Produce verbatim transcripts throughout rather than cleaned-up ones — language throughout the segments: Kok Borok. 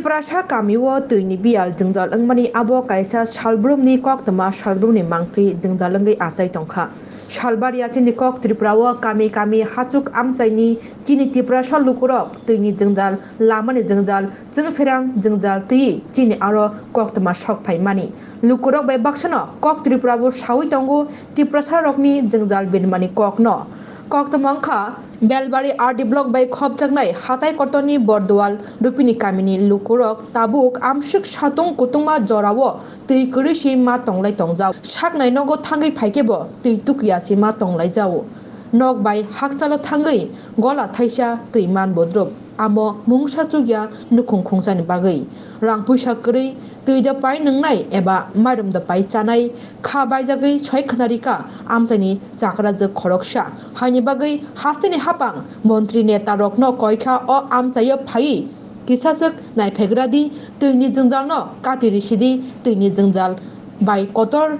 Tiprasa kamio twini biyal jwngjal wngmani abo kaisa salbrumni koktwma, salbrumni mangphi jwngjal wngwi achai tongkha. Salbari achini kok Tripurao kami kami hachuk amchaini chini Tiprasa lukurok twini jwngjal, lamani jwngjal, chwngpherang jwngjal twi chini aro koktwma sok phaimani. Lukurok bai baksano kok Tripurao sawi tongo Tiprasarokni jwngjal binmani kokno. Koktwma wngkha Belbari R D block bai khopjaknai hatai kotorni Bordual Rupini kamini lukurok tabuk amswk satung kutungma jorao twi kwrwi si ma tonglai tongjao. Saknai nogo thangwi phaikhe bo twi tukuya si ma tonglai jao. Nok bai hakchalo thangwi gola thaisa twi man budrup. Amo mungsa chukya nukhung khungchani bagwi. Rang puisa kwrwi twi da pai nwngnai eba mairum da pai chanai kha baijagwi soi khwnarikha amchaini chakrajwk khoroksa. Haini bagwi hasteni hapang montri neta rokno koikha o amchaio phaiwi kisachwk naiphagradi twini jwngjalno kati risidi twini jwngjal bai kotor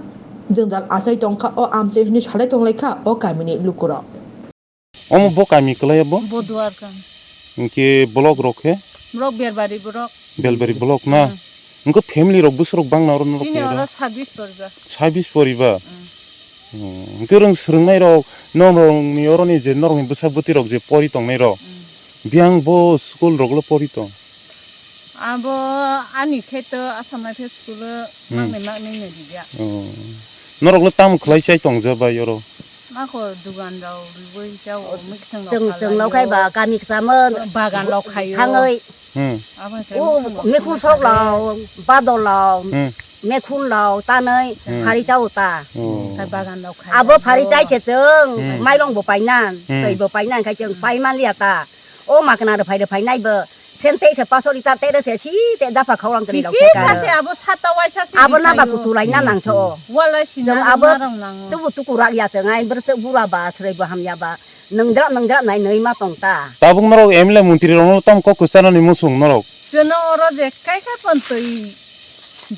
jwngjal achai tongkha o amchai hwnwi salai tonglaikha o kamini lukurok. Omo bo kami kwlai bo? Bo duar kami. Hwnkhe block rok khe? Borok Berbari borok. Belbari block na? Hmm. Hwnkhe family rok bwswk rok bangna oro norok Chini ni oro oro? Sabis poribar. Sabis poribar? Hmm. Hmm. Hwnkhe rwng swrwngnai rok, norok ni oro ni je norok ni bwsa bwtwi rok je pori tongnai rok. Hmm. Biyang bo school rok le pori tong? Abo ani khe to Assam Rifle school o Hmm. maknwi maknwi no rijak. Oh. Norok le tamo khlai chai tong je bai oro? Mako dugan rok rwui jao, Oh. Mwkhwtwng rok Chwng, khalai chwng lok khai o. Ba kami kwchamo Bagan lok khai o. Thangwi. Hmm. Abo khe O mwkhwtwng mekhun lok sok khalai. Lao, badol lao, Hmm. mekhun lao, tanwi Hmm. phari chao ta. Oh. Khai bagan lok khai Abo ya. Phari chai se chwng, Hmm. mairong bo painan, Hmm. twi bo painan khai chwng Hmm. pai man liya ta. O makna rwphai rwphai nai bo. Sen tei se paso litar tei rw se si te dapha khaulang kwrwi rok Bisi te sa kar. Se abo sata waisa se Abo na ba rwphai o. Kutu lai na Hmm. nang so. Walai si Jong na abo rwng na rwng nang o. Tubu tuku rak ya chwng ai bwrwchwk bura ba swrwi bo hamya ba. Nwngjrap nwngjrap nai nwi ma tong ta. Tabuk norok M L A montri rokno tamo kok kwchanani muchung norok. Chwngno oro je kaikha pon twi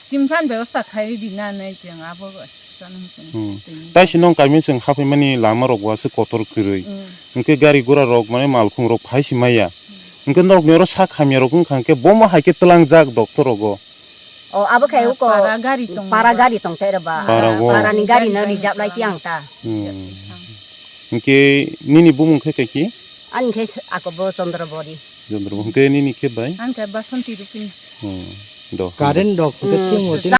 chimkhan bebosta khai rwdi na nai chwng abo chwng Hmm. twi. Taisi nong kaimwi chwng haphaimani lama rok bo aswk kotor kwrwi. Hmm. Hwnkhe gari gura rok mane malkhung rok phai si maya. Hmm. Hwnkhe norok ni oro sak hamya rok wngkha hwnkhe bomo hai khe twlang jak doctor rogo. O, abo khe uko para gari tong para ba. Gari tong te rw ba. Para go. Para ni gari no rijak lai tiang ta. Hmm. Hwnkhe nini bumung khe kaiki? Ani khe ako bo Chandra Bori. Chandra Bori. Hwnkhe nini khe bai? Ang khe Basanti Rupini. Hmm. Do. Current rok khe Hmm. Thing o tin.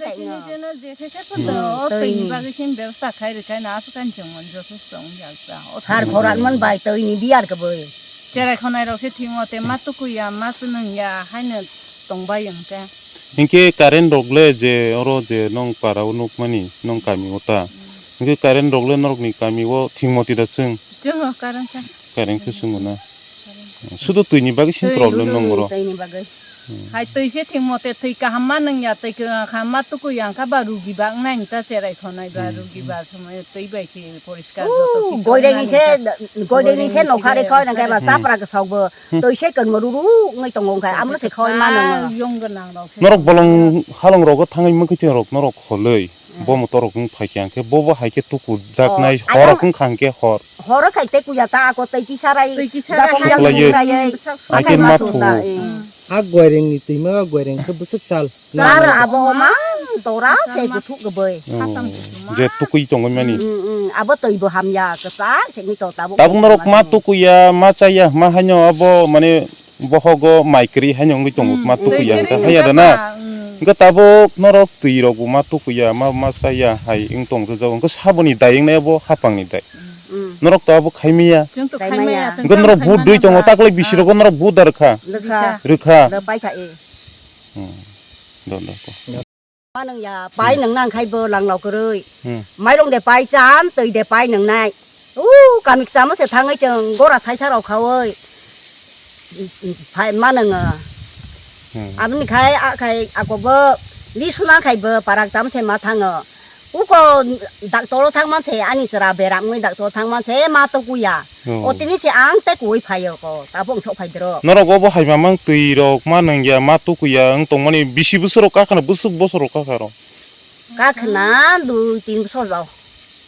Sini jeno je khe khe Hmm. photo, o twi ni bagwi sin bebsa khai rwkha na aswk kan chwng mon joto chwng jak ta. O Sar twi ni khoran bagwi. Mon bai twi ni biyar khe bwi. Cherai khonai rok se thwimo te ma tukuya, ma tunung ya, haino tongbai ang khe. Hinkhe current rok le je oro je nong para o nukmani, nong kami o ta. Hmm. Hinkhe current rok le norok ni kami o thwngmo twi da chwng? Chwng o current khe. Current khe chwng o na. Current. Sudu twi ni bagwi sin Twi problem nung oro. Twi ni bagwi. Hmm. Hai twi se thwngmo te twi kaham ma nung ya, twi kaham ma tukuya ang kha ba rugi ba wngnai ta cherai khonai ba Hmm. rugi ba somoi twi bai se poriskar joto Ooh, kisa goireng ni wngnai se, ta. Goireng ni se Goireng ni nokha se re khoi nang khe ba Hmm. chapra kwsok bo. Hmm. Twi se kan mo ruru wngwi tongo wngkha, amo se khoi ma nang. Yong gwnang rok se. Norok bolong halong rogo thangwi mwkhwtwng rok norok kholwi. Hmm. Bo motor rok wng phai khe ang khe bo bo hai khe tuku jak Oh, nai ai hor ang rok wng kha hwnkhe hor. Horo khai tei kuya ta ako tei kisa rai. Twi kisa rai, Dakong hai jak nung rai. Rai. Hai khe Sakai ma ma thu. Thu. Hmm. A goireng ni twima goireng khe bwswk sal. Sar abo o mang tora se kuthuk kwbwi. Oh, je tukui tongwi mani. Mm, mm, abo twi bo hamya kwchak se ni to tabuk. Tabuk norok ma tukuya, ma chaya, ma haino abo mane bohogo mai kwrwi haino wngwi tongo, mm, ma tukuya hwnkhe haya da na? Mm. Hwnkhe tabuk norok twi rok bo ma tukuya, ma, ma chaya hai wng tong jajak, hwnkhe saboni dai wngnai abo hapang ni dai. Mm. Norok to abo khai maya. Chwng to khai maya. Khai maya, chwng khai maya. Hwnkhe norok vote dwi tongo, taklai bisi rogo norok vote da rwkha? Rwkha. Rwkha. Rwkha. Hmm. Do, do, do. Manung ya, pai nung nang khai bo lang lok kwrwi. Hmm. Mairung de pai chan, twi de pai nung nai. U, kami kchamo se thangwi chwng gora thaisa rok khaui. Phai manung, ah. Hmm. Aboni khai, a khai, ako bo, li suna khai bo, parak cham se ma thango. Uko doctor o thang man se, ani chwra beram wngwi doctor o thang man se, ma tukuya. Oh. O tini se ang tei kuwi phaio ko, tabuk sok phai dro. Norok obo hai mamang twi rok ma nangya, ma tukuya wng tongmani bisi bwswk rok kakha na, bwswk bosor rok kakha rok? Kakhna dui tin bosor rok.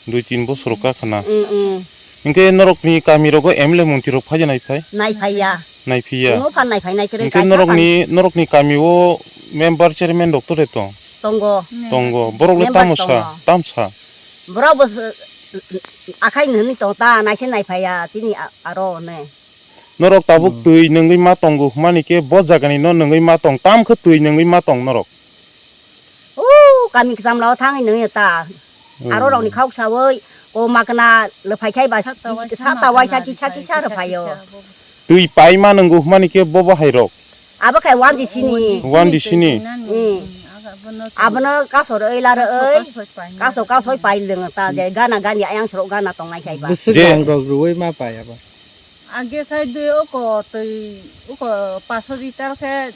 Dui tin bosor rok kakhna. Mm, mm. Hinkhe norokni kamirogo M L A montrirok phaiya naiphai? Naiphaiya. Naiphiya. Tongo phan naiphai naikwrwi Hinkhe kaisa norokni, phan. Norokni kamio member chairman rok to de tong? Tongo. Tongo. Borok le Member tamo sa, tongo. Tam sa? Borok bo s-, akhai nini tong ta, naise naiphaiya, tini a-, aro ne. Norok tabuk Hmm. Twi nungwi ma tongo hwnmani khe bo jagani no nungwi ma tong, tam khe twi nungwi ma tong norok? O, kami kwcham lao thangwi nungwi ta. Hmm. Aro rokni khok sawi, o makna le phai khai ba, Sata waisa sa ta waisa makna kisa le phai kisa kisa rw phaio. Kisa bo. Twi pai ma nungo hwnmani khe bo bo hai rok? Abo khe one D C ni. One D C ni. Hmm. Abono kaso rw oi la rw oi. Kaso kaso pai lwng ta je gana gani ayang sorok gana tongnai khai ba. Bwswk Je- rang rok rwui ma pai abo. Age khai dui oko twi oko paso litar khe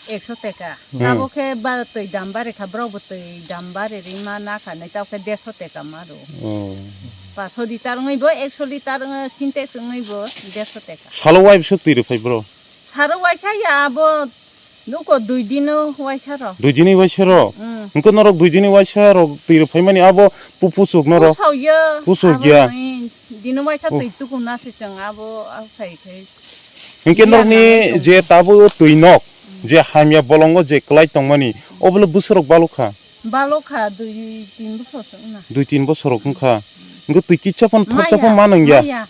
ekso teka. Hmm. Abo khe ba twi dam bare kha, borok bo twi dam bare ri ma na kha nai, tabuk khe derso teka ma rw. Oh. Paso litar wngwi bo ekso litar wngwi Sintex wngwi bo derso teka. Salo wai bwswk twi rw phai bro? Salo waisa ya abo Nuko dui dino waisa rw. Dui dini waisa rw? Mm. Hwnkhe norok dui dini waisa rw twi rw phaimani abo pu-, puchuk norok? Pusok ya. Pusok ya. Abo ni dino waisa twi tukuna se chwng abo, abo khai khai. Hwnkhe norokni je tabuk o twi nok, je hamya bolongo je kwlai tongmani, obole bwswk rok balukha? Balukha dui tin bosor se wngna. Dui tin bosor rok wngkha. Hwnkhe twi kitsa phano thoksa phano ma nangya. Maya.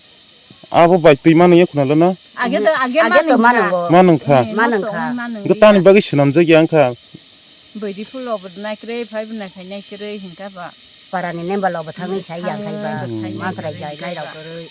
Abo bai twi manwi khuna lana? Age to, age Age to manwi manwi kha. Manwi kha. Eh, manwi kha. Manwi kha. Gotani bagwi swnamjak ya wngkha. Bwrwi phulo bo naikrwi phai bo naikhai naikrwi hinkha ba. Parani nemba lo bo thangwi sai ya khai ba. Thangwi bo sai Mantrai naikrwi jai hinkha lai rok ba. Kwrwi.